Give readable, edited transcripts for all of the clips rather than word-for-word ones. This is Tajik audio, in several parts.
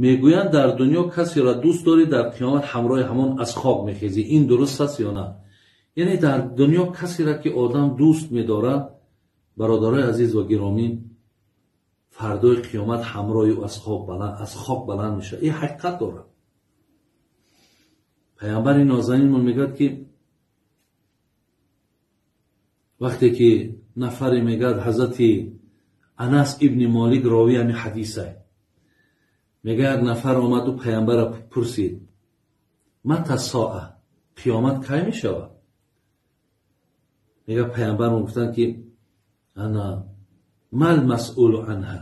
Мегӯянд, дар дунё касеро дӯст дорӣ, дар қиёмат ҳамроҳи ҳамон аз хок мехезӣ. Ин дуруст аст ё на? Яъне дар дунё касеро ки одам дӯст медорад, бародарои азиз ва гиромӣ, фардои қиёмат ҳамроҳи ӯ аз хок баланд мешавад. Ин ҳақиқат дорад. Паямбари нозанинмон мегӯяд, ки вақте ки нафаре мегӯяд, ҳазрати Анас ибни Молик ровии ҳамин ҳадиса мегӯяд, як нафар омаду паямбара пурсид: мата соа, қиёмат кай мешавад? Мегӯяд, паямбармон гуфтанд, ки ана мал масъулу анҳа,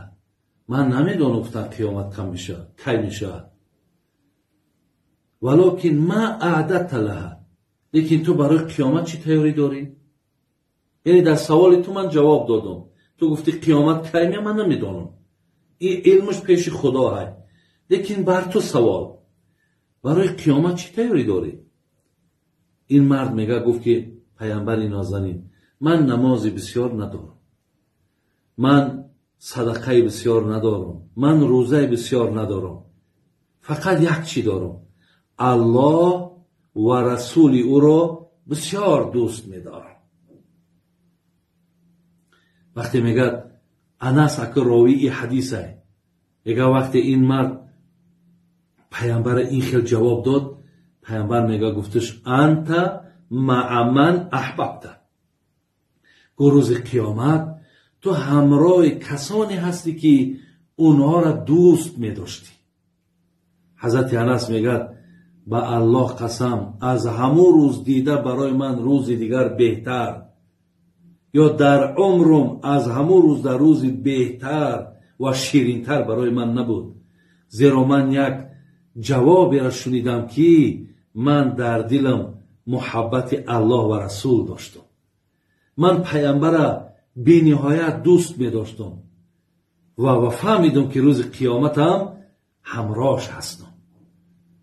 ман намедонам, гуфтанд, қиёмат кай мешавад, валокин ма аъдадта лаҳа, лекин ту барои қиёмат чӣ тайёрӣ дорӣ? Яъне дар саволи ту ман ҷавоб додам. Ту гуфтӣ қиёмат кай меяд, ман намедонам, ин илмаш пеши худо ҳай, лекин бар ту савол, барои қиёмат чӣ тайёрӣ дорӣ? Ин мард мега, гуфт, ки паямбари нозанин, ман намози бисёр надорам, ман садақаи бисёр надорам, ман рӯзаи бисёр надорам, фақат як чӣ дорам: Аллоҳ ва расули ӯро бисёр дӯст медорам. Вақте мегӯяд Анас, ака ровии ҳадисай, мега, вақте ин мард паямбара ин хел ҷавоб дод, паямбар мега, гуфташ: анта маа ман аҳбабта, гу рӯзи қиёмат ту ҳамроҳи касоне ҳастӣ, ки онҳоро дӯст медоштӣ. Ҳазрати Анас мегӯяд: ба Аллоҳ қасам, аз ҳамун рӯз дида барои ман рӯзи дигар беҳтар ё дар умрум аз ҳамун рӯз дар рӯзи беҳтар ва ширинтар барои ман набуд, зеро ман як ҷавоберо шунидам, ки ман дар дилам муҳаббати Аллоҳ ва расул доштам, ман паямбара бениҳоят дӯст медоштам ва фаҳмидам, ки рӯзи қиёматам ҳамроҳш ҳастам.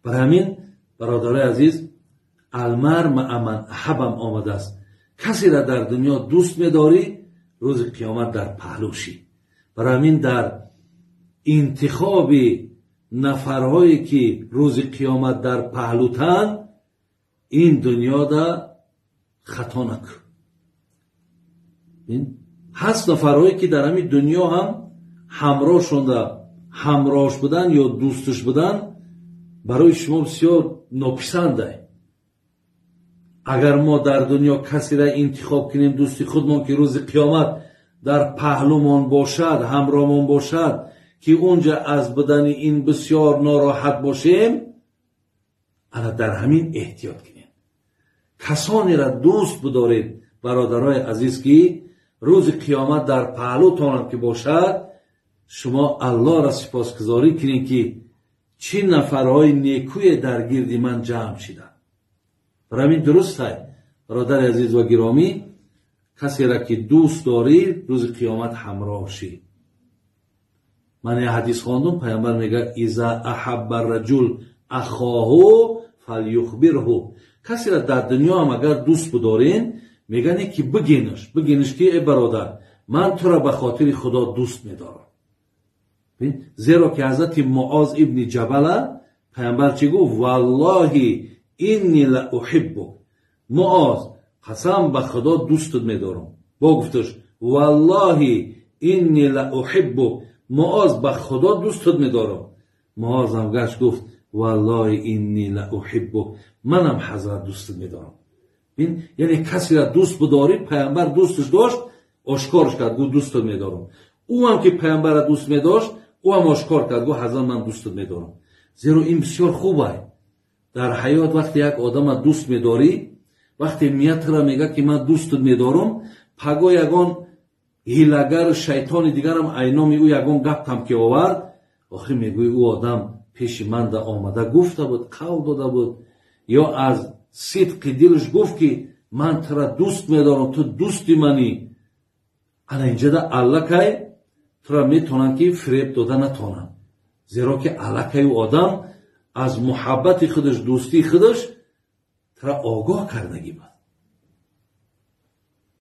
Барои ҳамин, бародарои азиз, алмар маа ман аҳабам омадааст. Касеро дар дунё дӯст медорӣ, рӯзи қиёмат дар паҳлӯшӣ. Барои ҳамин дар интихоби нафарҳое, ки рӯзи қиёмат дар паҳлӯтанд, ин дунёда хато накун. Ҳаст нафарҳое, ки дар ҳамин дунё ҳам ҳамроҳшонда ҳамроҳш будан ё дӯстш будан барои шумо бисёр нописандай. Агар мо дар дунё касеро интихоб кунем дӯсти худмон, ки рӯзи қиёмат дар паҳлӯмон бошад, ҳамроҳмон бошад, ки унҷа аз будани ин бисёр нороҳат бошем, ана дар ҳамин эҳтиёт кунем. Касонеро дӯст бидоред, бародарои азиз, ки рӯзи қиёмат дар паҳлӯтонам ки бошад, шумо Аллоҳро сипосгузорӣ кунед, ки чӣ нафарҳои некӯе дар гирди ман ҷамъ шиданд. Барои ҳамин дуруст ҳай, бародари азиз ва гиромӣ, касеро ки дӯст дорӣ, рӯзи қиёмат ҳамроҳ шӣ. Ман як ҳадис хондум, паямбар мегӯяд: иза аҳабба раҷул ахоҳу фалюхбирҳу. Касеро дар дунё ҳам агар дӯст бидорен, мегӯянд, ки бигинаш, бигинаш, ки эй бародар, ман туро ба хотири Худо дӯст медорам. Зеро ки ҳазрати Муоз ибни Ҷабала паямбар чӣ гуфт? Валлоҳи инни ла уҳиббук. Муоз, қасам ба Худо, дӯстат медорам. Бо гуфташ: валлоҳи инни ла уҳиббук. Муоз, ба Худо дӯстат медорам. Муозам гашт гуфт: валлоҳи инни ла уҳиббук, манам ҳазрат дӯстат медорам. Яъне касеро дӯст бидорӣ, паямбар дӯсташ дошт, ошкорш кард, гуфт: дӯстат медорам. Ӯ ҳам ки паямбарро дӯст медошт, ӯ ҳам ошкор кард, гуфт: ҳазрат, ман дӯстат медорам. Зеро ин бисёр хуб ай. Дар ҳаёт вақте як одама дӯст медорӣ, вақте миятра мегӯяд, ки ман дӯстат медорам, паго ягон ҳилагар шайтони дигарам айноми ӯ ягон гапам ки овард, охир мегӯӣ: ӯ одам пеши ман да омада гуфта буд, қавл дода буд, ё аз сидқи дилаш гуфт, ки ман тура дӯст медорам, ту дӯсти манӣ. Ана инҷода аллакай тура метавонанд, ки фиреб дода натавонанд, зеро ки аллакай ӯ одам аз муҳаббати худаш, дӯстии худаш тура огоҳ кардагӣ буд.